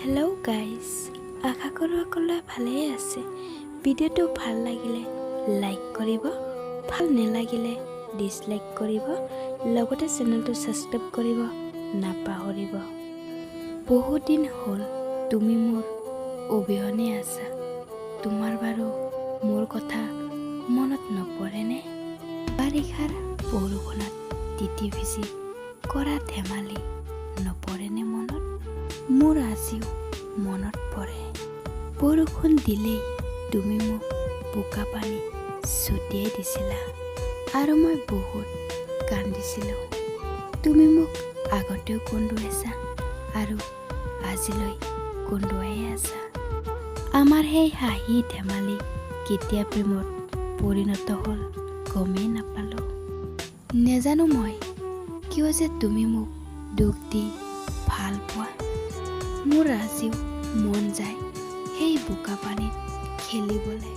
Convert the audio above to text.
Hello' guys, আশা কৰোঁ সকলোৱে ভালেই আছে। ভিডিঅ'টো ভাল লাগিলে লাইক কৰিব, ভাল নালাগিলে ডিছলাইক কৰিব, লগতে চেনেলটো ছাবস্ক্ৰাইব কৰিব নাপাহৰিব। বহুদিন হ'ল তুমি মোৰ অবিহনে আছা। তোমাৰ বাৰু মোৰ কথা মনত নপৰেনে? বাৰিষাৰ বৰষুণত তিতি ভিজি কৰা ধেমালি নপৰেনে মনত? মোৰ আজিও মনত পৰে। বৰষুণ দিলেই তুমি মোক বোকা পানী ছটিয়াই দিছিলা আৰু মই বহুত কান্দিছিলোঁ। তুমি মোক আগতেও কন্দুৱাইছা আৰু আজিলৈ কন্দুৱায়ে আছা। আমাৰ সেই হাঁহি ধেমালি কেতিয়া প্ৰেমত পৰিণত হ'ল, গমেই নাপালোঁ। নেজানো মই কিয় যে তুমি মোক দুখ দি ভাল পোৱা। মোৰ আজিও মন যায় সেই বোকা পানীত খেলিবলৈ।